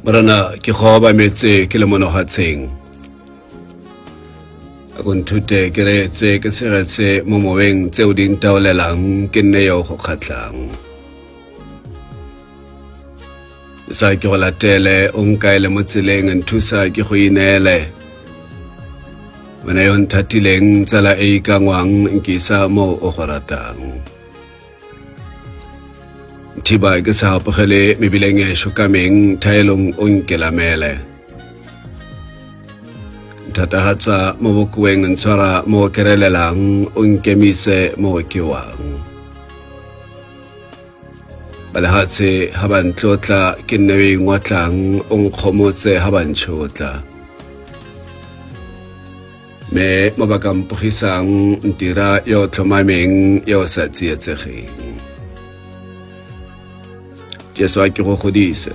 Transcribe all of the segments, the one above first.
Morena ke go obametse ke le monogatsheng a ko nthute ke reetse ke tshegetse mo moweng tseo di ntaolelang ke nne yo go kgatlhang sa ke go latele o nkaele mo tseleng nthusa ke go ineele wena yo nthatileng tsala e ikangwang nkisa mo o go ratang Thiba ke sa apogele mebileng e šokameng thaelong o nkelamele. Nthatagatsa mo bokoeng ntshwara mo kerelelang o nkemise mo ke wang. Balehatshe ha ba ntlotla ke nne o ingotlang o nkgomotse ha ba ntšhotla. Mme mo ba ka mpogisang ntira yo o tlhomameng yo o sa tsietsegeng. Jesu a ke go godise.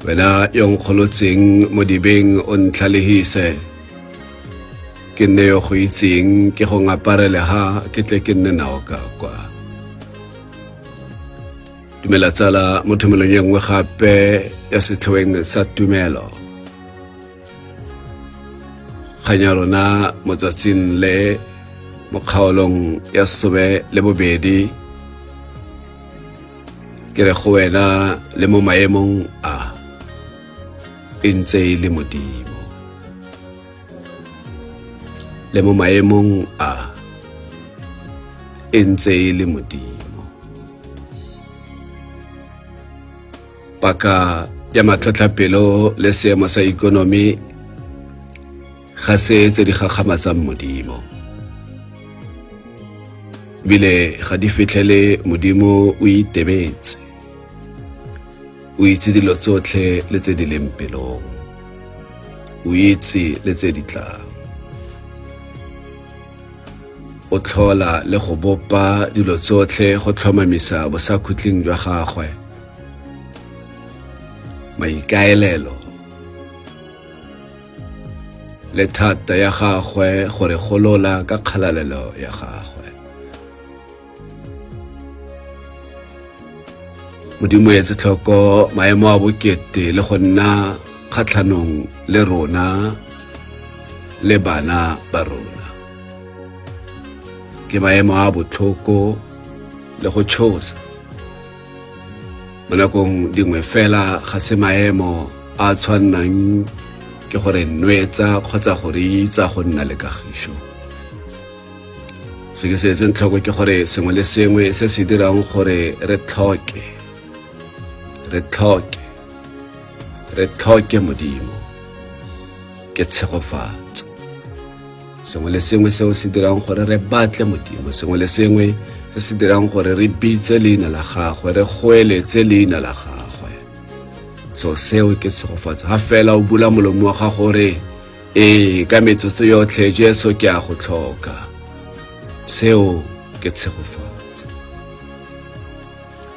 Wena yo nkgolotseng mo dibeng o ntlhalehise. Ke nne yo go itseng ke go ngaparele ha ke tle ke nne nao ka kwa. Dumela tsala mo thomelong e nngwe gape ya setlhoeng sa tumelo. Kgang ya rona mo tsatsing le mo kgaolong ya 12 ke re go wena le mo maemong a e ntse e le Modimo le mo maemong a e ntse e le Modimo. Paka ya matlhotlhapelo le seemo sa ikonomi ga se tse di gakgamatsang Modimo. Ebile ga di fitlhele Modimo o itebetse. O itse dilo tsotlhe le tse di leng pelong. O itse le tse di tlang. O tlhola le go bopa dilo tsotlhe go tlhomamisa bosakhutleng jwa gagwe. Maikaelelo le thata ya gagwe gore golola ka kgalalelo ya gagwe. Modimo etse tlhoko maemo a bokete le go nna kgatlhanong le rona le bana ba rona. Ke maemo a botlhoko le go tshosa. Mo nakong dingwe fela ga se maemo a tshwannang ke gore nwetsa kgotsa go re itsa go nna le kagišo. Se ke se etseng tlhoko ke gore sengwe le sengwe se se dirang gore re tlhoke, re tlhoke, re tlhoke Modimo ke tshegofatso. Sengwe le sengwe seo se dirang gore re batle Modimo, sengwe le sengwe se se dirang gore re bitse leina la gagwe, re goeletse leina la gagwe, so seo ke tshegofatso. Ha fela o bula molomo wa gago gore ee, ka metsotso yotlhe Jesu ke a go tlhoka, seo ke tshegofatso.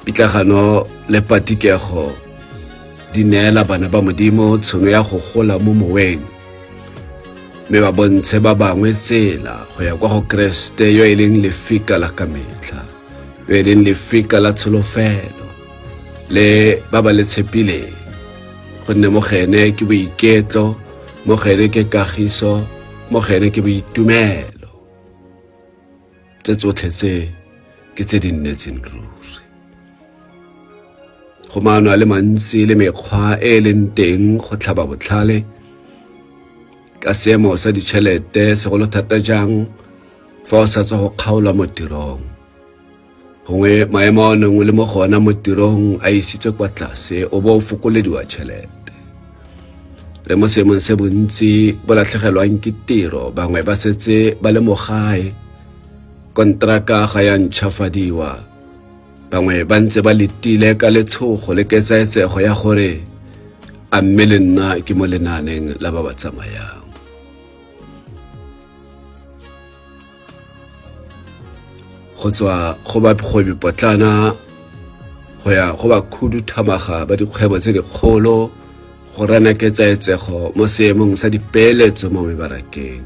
Pitlagano le patikego di neela bana ba Modimo tshono ya go gola mo moweng mme ba bontshe ba bangwe tsela go ya kwa go Keresete yo e leng lefika la ka metlha, yo e leng lefika la tsholofelo le ba ba le tshepileng, gonne mo go ene ke boiketlo, mo go ene ke kagiso, mo go ene ke boitumelo. Tse tsotlhe tse ke tse di nnetseng ruri. Go maano a le mantsi le mekgwa e e leng teng go tlhaba botlhale ka seemo sa ditšhelete, segolo thata jang fa o sa tswa go kgaolwa mo tirong. Gongwe maemo a o neng o le mo go ona mo tirong a isitse kwa tlase, o bo o fokolediwa tšhelete. Re mo seemong se bontsi bo latlhegelwang ke tiro, bangwe ba setse ba le mo gae, kontraka ga ya ntšhafadiwa. Bangwe ba ntse ba letile ka letshogo le ketsaetsego ya gore a mme le nna ke mo lenaaneng la ba ba tsamayang. Go tswa go ba kgwebipotlana go ya go ba khuduthamaga ba dikgwebo tse dikgolo go rena ketsaetsego mo seemong sa dipeeletso mo mebarakeng.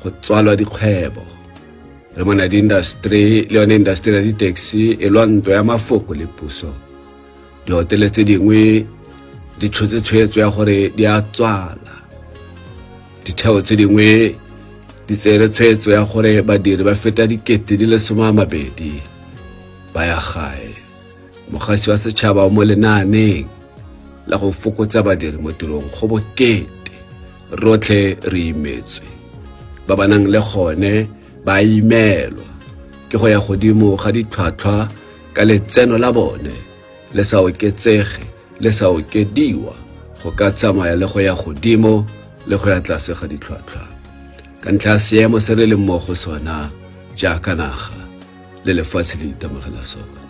Go tswalwa dikgwebo re mona di-industry le yone industry ya di-taxi e lwa ntwa ya mafoko le puso. Dihotele tse dingwe di tshotse tshwetso ya gore di a tswala. Ditheo tse dingwe di tsere tshwetso ya gore badiri ba feta 20,000 ba ya gae. Mogasi wa setšhaba o mo lenaaneng la go fokotsa badiri mo tirong go bokete. Rotlhe re imetswe. Ba ba nang le gone ba imelwa ke go ya godimo ga ditlhwatlhwa ka letseno la bone le sa oketsege le sa okediwa go ka tsamaya le go ya godimo le go ya tlase ga ditlhwatlhwa ka ntlha ya seemo se re leng mo go sona jaaka naga le lefatshe le itemogela sone.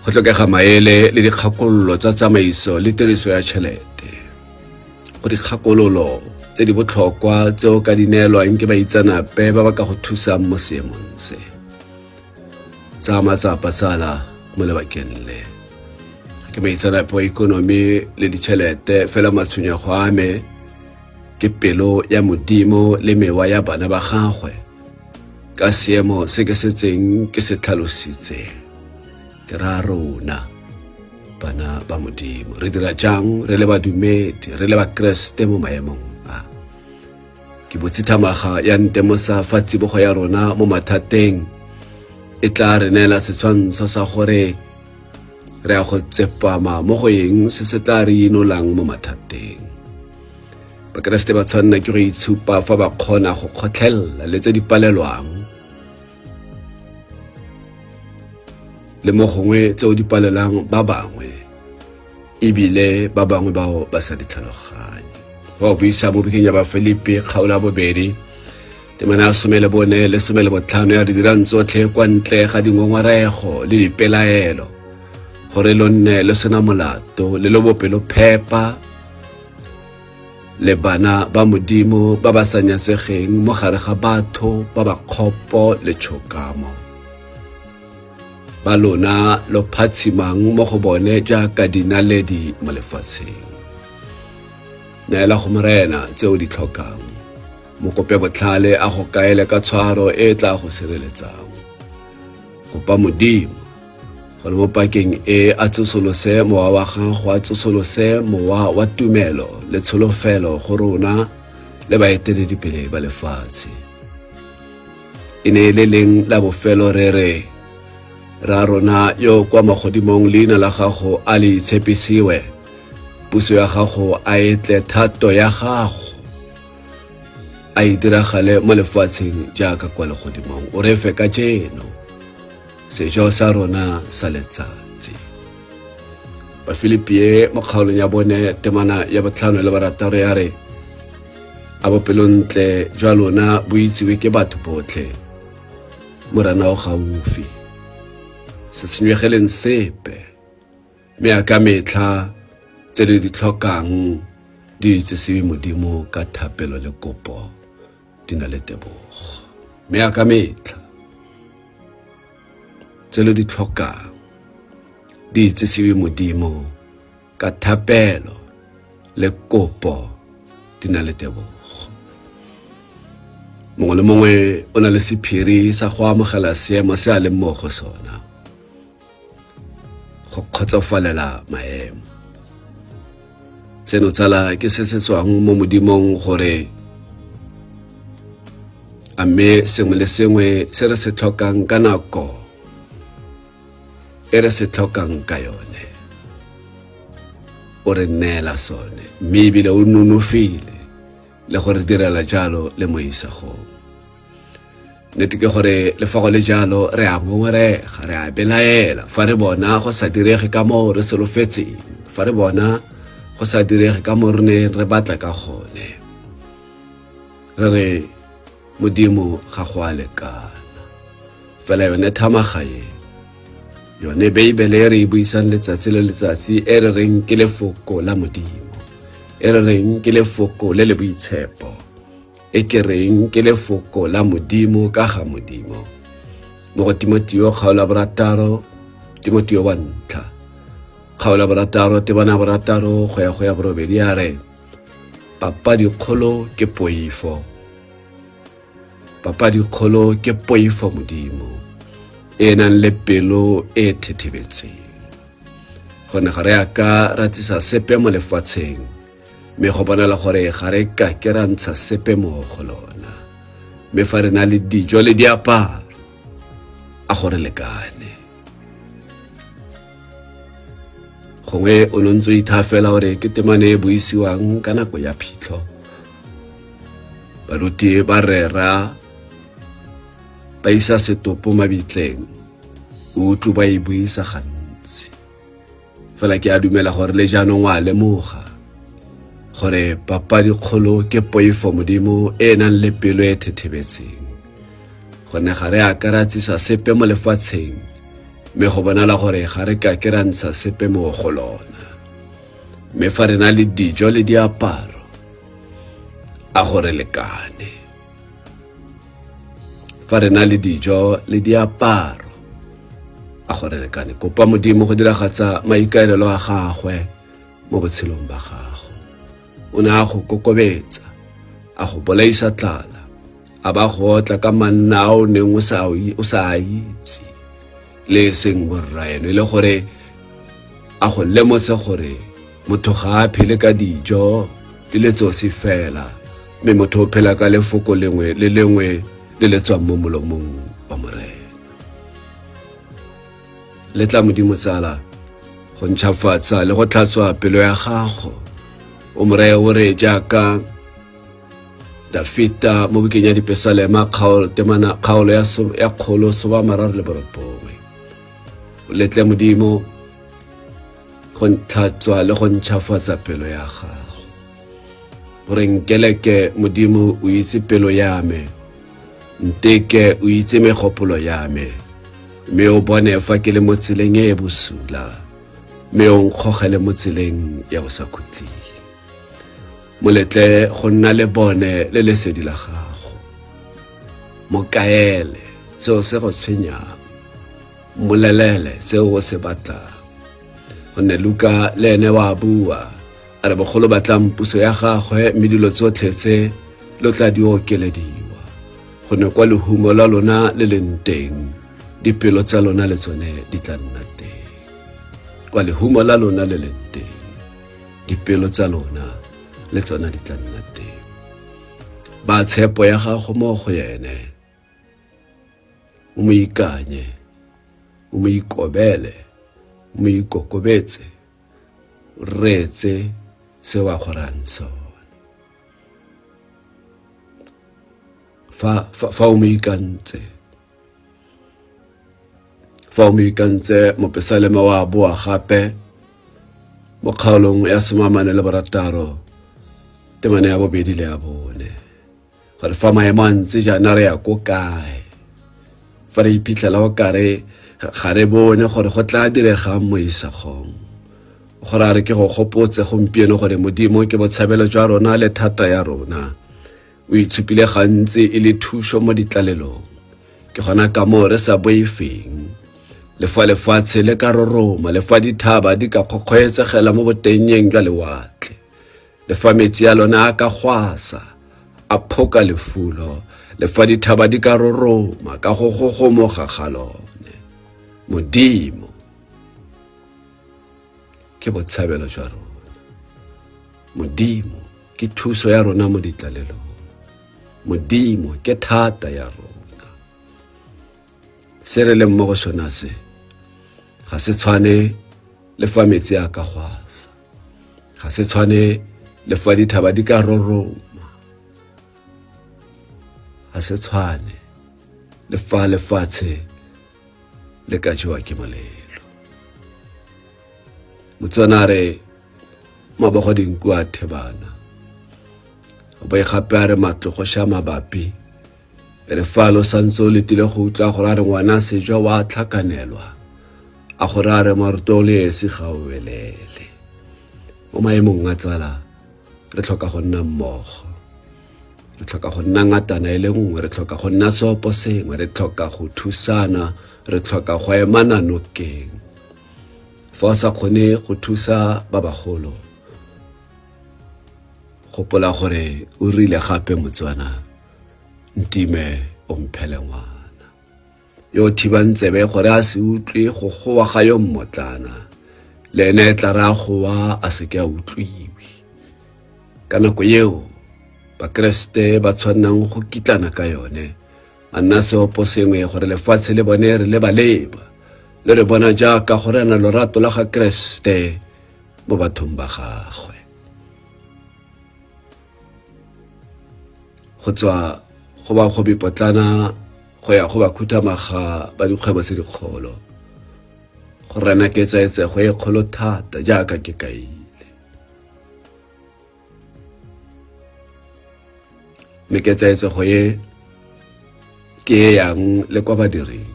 Go tlhokega maele le dikgakololo tsa tsamaiso le tiriso ya tšhelete. Go dikgakololo tse di botlhokwa tse o ka di neelwang ke baitseanape ba ba ka go thusang mo seemong se. Tsaya matsapa tsala mo lebakeng le. Ga ke moitseanape wa ikonomi le ditšhelete, fela matshwenyego a me ke pelo ya Modimo le mewa ya bana ba gagwe ka seemo se ke setseng ke se tlhalositse. Ke ra rona bana ba Modimo re dira jang re le badumedi, re le Bakeresete mo maemong a? Ke botse thamaga ya ntemosa fa tsibogo ya rona mo mathateng e tla re neela setshwantsho sa gore re ya go tsepama mo go eng se se tla re inolang mo mathateng. Bakeresete ba tshwanela ke go itshupa fa ba kgona go kgotlhelela le tse di palelwang le mo gongwe tseo di palelang ba bangwe, ebile ba bangwe bao ba sa di tlhaloganye. Fa o buisa mo bukeng ya Bafilipi kgaolo ya 2 temana ya 14 le 15 ya di dirang tsotlhe kwa ntle ga dingongorego le dipelaelo, gore lo nne lo sena molato le lo bopelo phepa le bana ba Modimo ba ba sa nyatsegeng mo gare ga batho ba ba kgopo le tshokamo, ba lona lo phatshimang mo go bone jaaka dinaledi mo lefatsheng. Neela go Morena tse o di tlhokang, mo kope botlhale a go kaele ka tshwaro e e tla go sireletsang. Kopa Modimo gore mo pakeng e a tsosolose mowa wa gago, a tsosolose mowa wa tumelo le tsholofelo go rona le baeteledipele ba lefatshe. E ne e le leng la bofelo re re, Ra rona yo kwa magodimong, leina la gago a le itshepisiwe, puso ya gago a e tle, thato ya gago a e diragale mo lefatsheng jaaka kwa legodimong. O re fe kajeno sejo sa rona sa letsatsi. Bafilipie mo kgaolong ya 4 temana ya 5 le 6 ya re, a bopelontle jwa lona bo itsiwe ke batho botlhe, Morena o gaufi. Se senywegeleng sepe, mme a ka metlha tse le di tlhokang di itsesiwe Modimo ka thapelo le kopo di na le tebogo. Mme a ka metlha tse le di tlhokang di itsesiwe Modimo ka thapelo le kopo di na le tebogo. Mongwe le mongwe o na le sephiri sa go amogela seemo se a leng mo go sona, go kgotsofalela maemo. Seno tsala ke se se tswang mo Modimong gore a mme sengwe le sengwe se re se tlhokang ka nako e re se tlhokang ka yone o re neela sone, mme ebile o nonofile le go re direla jalo le mo isagong. Nnete ke gore le fa go le jalo re a ngongorega, re a belaela fa re bona go sa direge ka moo re solofetseng, fa re bona go sa direge ka moo re neng re batla ka gone, re re Modimo ga go a lekana. Fela yone thamaga e, yone Beibele e re e buisang letsatsi le letsatsi, e re reng ke lefoko la Modimo, e re reng ke lefoko le le boitshepo, e ke reng ke lefoko la Modimo ka ga Modimo. Mo go Timoteo kgaolo ya borataro, Timoteo wa ntlha, kgaolo ya borataro, temana ya borataro go ya go ya borobedi ya re, Papadikgolo ke poifo. Papadikgolo ke poifo Modimo e nang le pelo e thethebetseng. Gonne ga re a ka ra tsisa sepe mo lefatsheng, mme go bonala gore ga re ka ke ra ntsha sepe mo go lona. Mme fa re na le dijo le diaparo, a go re lekane. Gongwe o ne ntse o ithaa fela gore ke temane e buisiwang ka nako ya phitlho. Baruti ba rera ba isa setopo mabitleng, o utlwe ba e buisa gantsi. Fela ke a dumela gore le jaanong wa lemoga gore papadikgolo ke poifo Modimo e nang le pelo e thethebetseng. Gonne ga re a ka ra tsisa sepe mo lefatsheng, mme go bonala gore ga re ka ke ra ntsha sepe mo go lona. Mme fa re na le dijo le diaparo, a go re lekane. Fa re na le dijo le diaparo, a go re lekane. Kopa Modimo go diragatsa maikaelelo a gagwe mo botshelong ba gago. O ne a go kokobetsa, a go bolaisa tlala, a ba go otla ka manna a o neng o sa a itse le e seng borraeno, e le gore a go lemose gore motho ga a phele ka dijo di le tsosi fela, mme motho o phela ka lefoko lengwe le lengwe le le tswang mo molomong wa Morena. Letla Modimo tsala go ntšhafatsa le go tlhatswa pelo ya gago, o mo reye o re jaaka Dafita mo bukeng ya Dipesalema kgaolo temana kgaolo ya ya kgolo soba mararo le borobongwe. O letle Modimo go ntlhatswa le go ntšhafatsa pelo ya gago. Gore nkeleke Modimo o itse pelo ya me, nteke o itse megopolo ya me, mme o bone fa ke le mo tseleng e e bosula, mme o nkgogele mo tseleng ya bosakhutleng. Moletle go nna le bone le lesedi la gago. Mokaele seo se go tshwenyang, mmolelele seo o se batlang. Gonne Luka le ene wa bua, a re bogolo batlang puso ya gagwe, mme dilo tsotlhe tse lo tla di okelediwa. Gonne kwa lehumo la lona le leng teng, dipelo tsa lona le tsone di tla nna teng. Kwa lehumo la lona le leng teng, dipelo tsa lona le tsona di tla nna teng. Ba tshepo ya gago mo go ene, o mo ikanye, o mo ikobele, o mo ikokobetse, o reetse se wa go rang sone. Fa o mo ikantse, fa o mo ikantse, mopesalema wa boa gape mo kgaolong ya 46, temane ya bobedi le ya bone, gore fa maemo a ntse jaana re ya ko kae, fa re iphitlhela o kare ga re bone gore go tla diregang mo isagong. Gore a re ke go gopotse gompieno gore Modimo ke botshabelo jwa rona le thata ya rona. O itshupile gantsi e le thuso mo ditlalelong. Ke gona ka moo re sa boifeng. Le fa lefatshe le ka roroma, le fa dithaba di ka kgokgoetsegela mo botennyeng jwa lewatle, le fa metsi a lona a ka gwasa, a phoka lefulo, le fa dithaba di ka roroma ka go gogomoga ga lone, Modimo ke botshabelo jwa rona. Modimo ke thuso ya rona mo ditlalelong. Modimo ke thata ya rona. Se re leng mo go sona se ga se tshwane le fa metsi a ka gwasa, ga se tshwane le fa dithaba di ka roroma, ga se tshwane le fa lefatshe le ka jewa ke molelo. Motswana a re mabogo dinku a thebana, a boe gape a re matlo go sha mabapi. E re fa lo santse o letile go utlwa gore a re ngwana sejwa wa tlhakanelwa, a gore a re maroto o le esi ga o welele. Mo maemong a tsala, re tlhoka go nna mmogo. Re tlhoka go nna ngatana e le nngwe, re tlhoka go nna seopo sengwe, re tlhoka go thusana, re tlhoka go emana nokeng. Fa o sa kgone go thusa ba bagolo, gopola gore o rile gape Motswana, ntime o mphele ngwana. Yo o thibang tsebe gore a se utlwe go goa ga yo mmotlana, le ene e tla re a goa a se ke a utlwiwe. Ka nako eo Bakeresete ba tshwannang go kitlana ka yone, a nna seopo sengwe gore lefatshe le bone re leba leba le re bona jaaka go rena lorato la ga Keresete mo bathong ba gagwe. Go tswa go ba gobipotlana go ya go bakhuthamaga ba dikgwebo tse dikgolo, go rena ketsaetsego e kgolo thata jaaka ke kaile. Mme ketsaetsego e ke e yang le kwa badiring.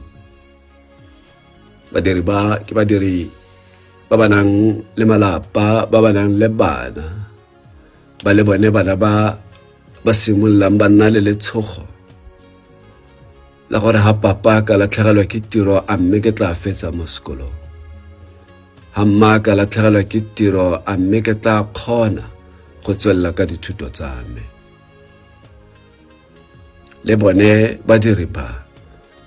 Badiri ba ke badiri ba ba nang le malapa, ba ba nang le bana, ba le bone bana ba ba simololang ba nna le letshogo la gore ha papa ka latlhegelwa ke tiro a mme ke tla fetsa mo sekolong, ha mma ka latlhegelwa ke tiro a mme ke tla kgona go tswelela ka dithuto tsa me. Le bone badiri ba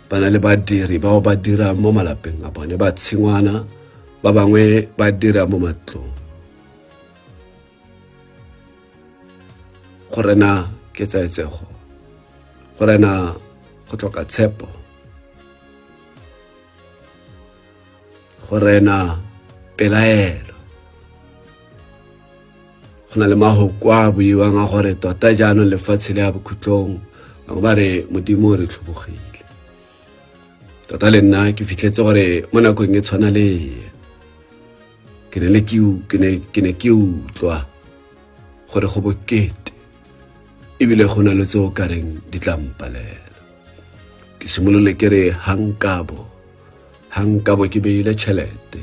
ba na le badiri bao ba dirang mo malapeng a bone, ba tshingwana, ba bangwe ba dira mo matlong. Go rena ketsaetsego, go rena go tlhoka tshepo, go rena pelaelo. Go na le mahoko a buiwang a gore tota jaanong lefatshe le ya bokhutlong, bangwe ba re Modimo o re tlhobogile. Tota le nna ke fitlhetse gore mo nakong e tshwana le e, ke ne ke utlwa gore go bokete ebile go na le tse o ka reng di tla mpalela. Ke simolole ke re ha nkabo ke beile tšhelete,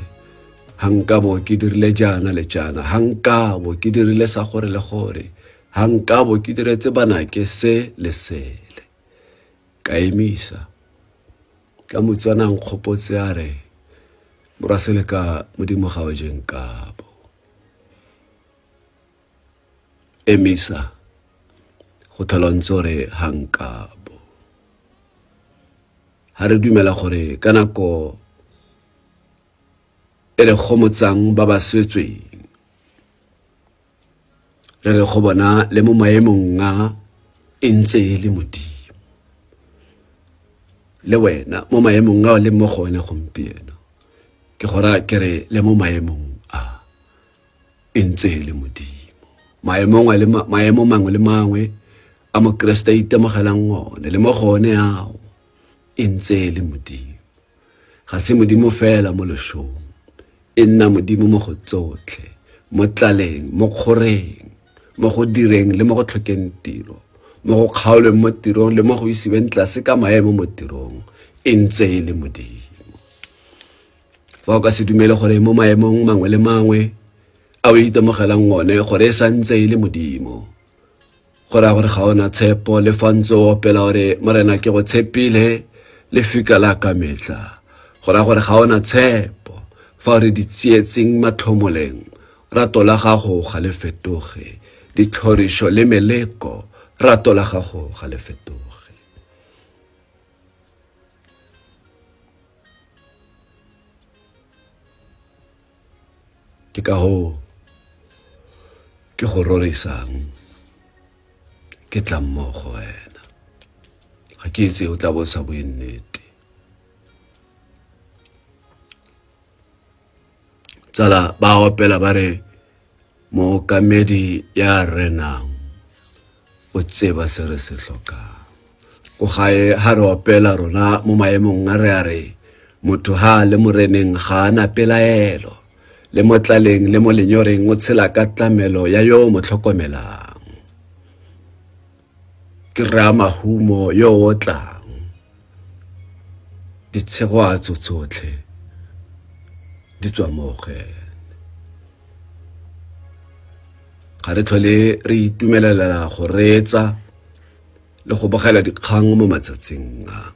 ha nkabo ke dirile jaana le jaana, ha nkabo ke dirile sa gore le gore, ha nkabo ke diretse banake se le sele. Ka emisa ka Motswana nkgopotse a re morwa Seleka Modimo ga o je nkabo. Emisa go tlhola o ntse o re ha nkabo. Ha re dumela gore ka nako e re gomotsang ba ba swetsweng, re re go bona le mo maemong a e ntse e le Modimo. Le wena mo maemong a o leng mo go one gompieno, ke go raya ke re le mo maemong a e ntse e le Modimo. Maemo mangwe le mangwe a Mokeresete a itemogelang one, le mo go one ao e ntse e le Modimo. Ga se Modimo fela mo losong, e nna Modimo mo go tsotlhe, mo tlaleng, mo kgoreng, mo go direng le mo go tlhokeng tiro, mo go kgaolweng mo tirong le mo go isiweng tlase ka maemo mo tirong, e ntse e le Modimo. Fa o ka se dumele gore mo maemong mangwe le mangwe a o itemogelang one gore e santse e le Modimo, go raya gore ga ona tshepo. Le fa ntse o opela gore Morena ke go tshepile lefika la ka metlha, go raya gore ga ona tshepo. Fa o re ditsietseng matlhomoleng, rato la gago ga le fetoge, ditlhorišo le meleko, rato la gago ga le fetoge. Ke ka hoo ke go rorisang, ke tla mmogo wena. Ga ke itse o tla bo sa bue nnete. Tsala ba opela ba re mookamedi ya renang o tseba se re se tlhokang. Ko gae ha re opela rona mo maemong a re a re motho ha a le moreneng ga a na pelaelo, le mo tlaleng le mo lenyoreng o tshela ka tlamelo ya yo o mo tlhokomelang. Ke rra mahumo yo o tlang. Ditshegoatso tsotlhe di tswa mo go ene. Ga re tlhole re itumelela go reetsa le go bogela dikgang mo matsatsing a.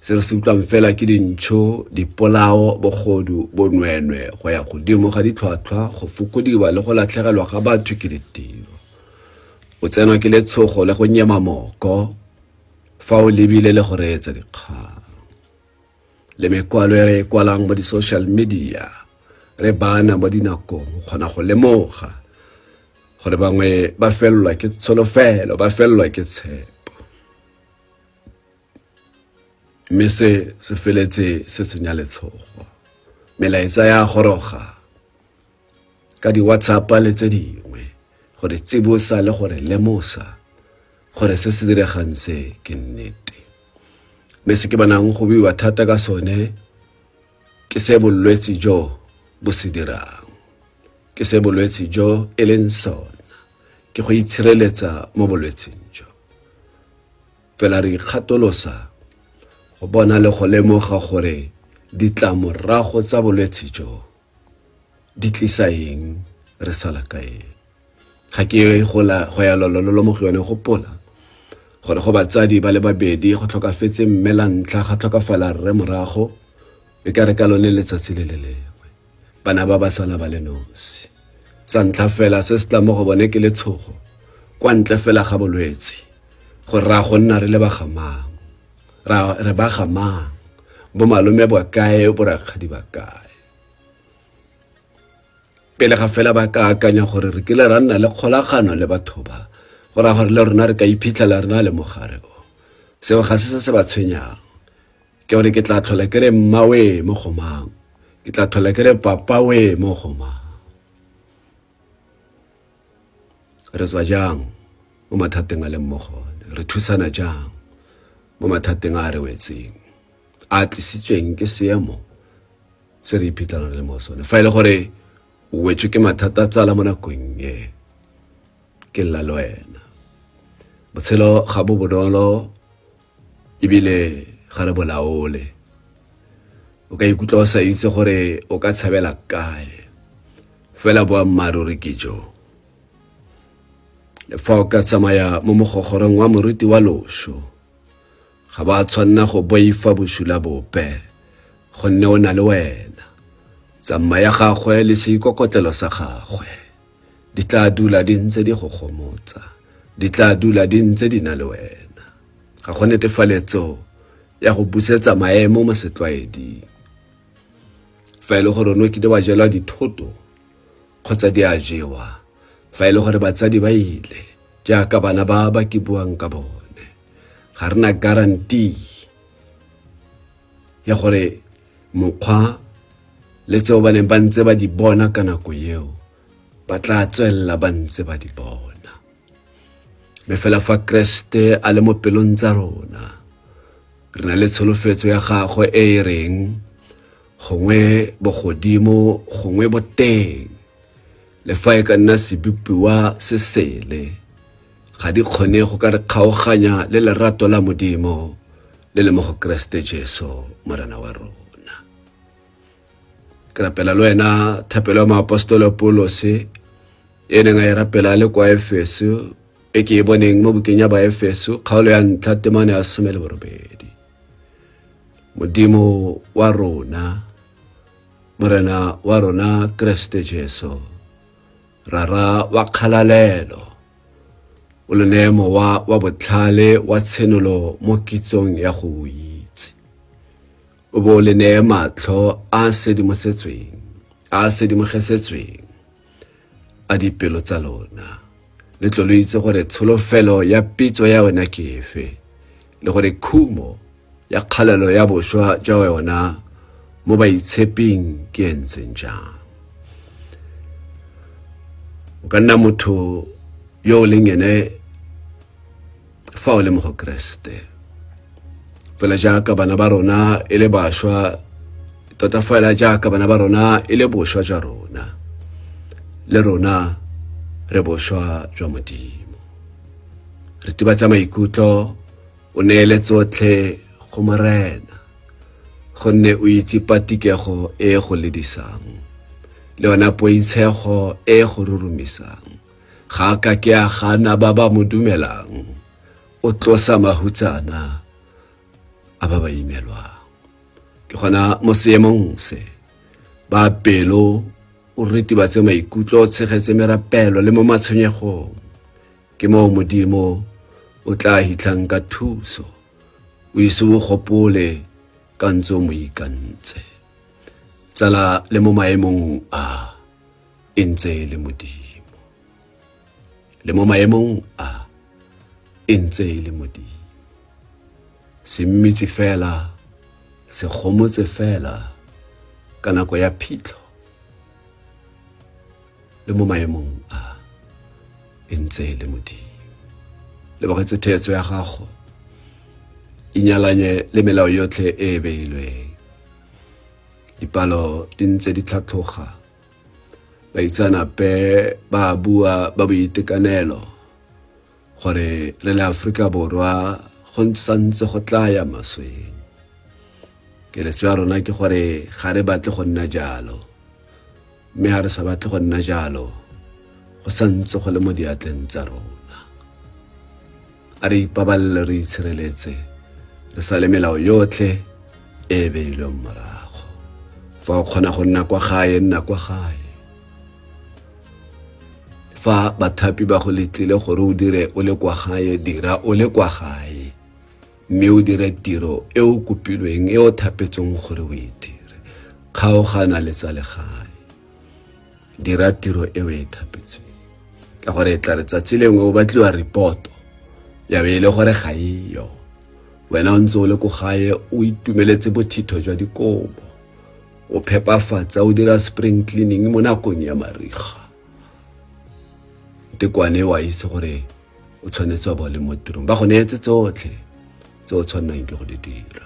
Se re se utlwang fela ke dintšho, dipolao, bogodu, bonweenwee, go ya godimo ga ditlhwatlhwa, go fokodiwa le go latlhegelwa ga batho ke ditiro. O tsenwa ke letshogo le go nyema moko fa o lebile le go reetsa dikgang. Le mekwalo e re e kwalang mo di-social media re bana mo dinakong o kgona go lemoga gore bangwe ba felelwa ke tsholofelo, ba felelwa ke tshepo. Mme se se feletse se senya letshogo. Melaetsa ya goroga ka di-WhatsApp le tse dingwe go re tsibosa le go re lemosa gore se se diregang se ke nnete. Mme se ke bonang go buiwa thata ka sone ke se bolwetse jo bo se dirang, ke se bolwetse jo e leng sona, ke go itshireletsa mo bolwetseng jo. Fela re ikgatolosa go bona le go lemoga gore ditlamorago tsa bolwetse jo di tlisa eng, re sala ka eng. Ga ke go ya lolololo mo go yone, gopola gore go batsadi ba le babedi go tlhokafetse mme la ntlha, ga tlhokafala rre morago, e ka re ka lone letsatsi le le lengwe bana ba ba sala ba le nosi. Sa ntlha fela se se tla mo go bone ke letshogo kwa ntle fela ga bolwetse, gore ra go nna re le ba ga mang, re ba ga mang, bo malome ba kae, bo rakgadi ba kae. Pele ga fela ba ka akanya gore re kile ra nna le kgolagano le batho ba, go raya gore le rona re ka iphitlhela re na le mogare o. Seo ga se se se ba tshwenyang, ke gore ke tla tlhola ke re mmawe mo go mang, ke tla tlhola ke re papawe mo go mang. Re tswa jang mo mathateng a leng mo go one, re thusana jang mo mathateng a a re wetseng, a tlisitsweng ke seemo se re iphitlhelang re le mo sone. Fa e le gore o wetswe ke mathata tsala mo nakong e, ke lla le wena. Botshelo ga bo bonolo ebile ga re bolaole. O ka ikutlwa o sa itse gore o ka tshabela kae, fela boammaaruri ke jo. Le fa o ka tsamaya mo mogogorong wa moriti wa loso, ga ba tshwanna go boifa bosula bope, gonne o na le wena. Tsamma ya gagwe le seikokotlelo sa gagwe di tla dula di ntse di go gomotsa, di tla dula di ntse di na le wena. Ga go netefaletso ya go busetsa maemo mo setlwaeding. Fa e le gore o ne o kile wa jelwa dithoto kgotsa di a jewa, fa e le gore batsadi ba ile jaaka bana ba ba ke buang ka bone, ga re na guarantee ya gore mokgwa le tseo ba neng ba ntse ba di bona ka nako eo ba tla tswelela ba ntse ba di bona. Mme fela fa Kreste a le mo pelong tsa rona, re na le tsholofetso ya gagwe e e reng gongwe bogodimo gongwe boteng, le fa e ka nna sebopiwa se sele, ga di kgone go ka re kgaoganya le lerato la Modimo le le mo go Kreste Jesu Morena wa rona. Ke rapela le wena thapelo ya moapostolo Paulose e neng a e rapela le kwa Efeso, e ke e boneng mo bukeng ya Baefeso kgaolo ya 1 temana ya 18. Modimo wa rona, Morena wa rona Kreste Jesu, Rara wa kgalalelo, o le neye mowa wa botlhale wa tshenolo mo kitsong ya go o itse. O bo o le neye matlho a sedimosetsweng, a sedimogesetsweng a dipelo tsa lona, le tlo lo itse gore tsholofelo ya pitso ya yona ke efe, le gore khumo ya kgalelo ya boswa jwa yona mo baitsheping ke e ntseng jang. O ka nna motho yo o leng ene fa o le mo go Keresete, fela jaaka bana ba rona e le bašwa, tota fela jaaka bana ba rona e le boswa jwa rona, le rona re boswa jwa Modimo. Ritibatsa maikutlo, o neele tsotlhe go Morena, gonne o itse patikego e e go ledisang, le yona poitshego e e go rurumisang. Ga a ka ke a gana ba ba mo dumelang, o tlosa mahutsana a ba ba imelwang. Ke gona mo seemong se, ba pelo o ritibatse maikutlo, o tshegetse merapelo le mo matshwenyegong. Ke moo Modimo o tla hitlhang ka thuso, o ise o gopole ka ntse o mo ikantse. Tsala le mo maemong a e ntse e le Modimo. Le mo maemong a e ntse e le Modimo. Se mmitse fela, se gomotse fela ka nako ya phitlho. Le mo maemong a e ntse e le Modimo. Lebogetse theetso ya gago, inyalanye le melao yotlhe e e beilweng. Dipalo di ntse di tlhatlhoga, baitseanape ba bua ba boitekanelo gore re le Aforika Borwa go santse go tla ya masweng. Keletso ya rona ke gore ga re batle go nna jalo, mme ga re sa batle go nna jalo, go santse go le mo diatleng tsa rona. A re ipabalele, re itshireletse, re sale melao yotlhe e e beilweng morago. Fa o kgona go nna kwa gae, nna kwa gae. Fa bathapi ba go letlile gore o dire o le kwa gae, dira o le kwa gae, mme o dire tiro e o kopilweng, e o thapetsweng gore o e dire. Kgaogana le tsa legae, dira tiro e o e thapetsweng, ka gore e tla re tsatsi lengwe o batliwa reporto ya be e le gore ga eyo, wena o ntse o le ko gae o itumeletse bothitho jwa dikobo, o phepafatsa, o dira spring cleaning mo nakong ya mariga. Tekwane wa itse gore o tshwanetse wa bo le mo tirong, ba go neetse tsotlhe tse o tshwannang ke go di dira.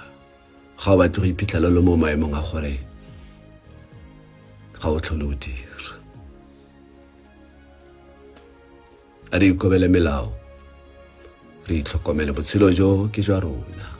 Ga o batle go iphitlhela le mo maemong a gore ga o tlhole o dira. A re ikobele melao, re itlhokomele, botshelo jo ke jwa rona.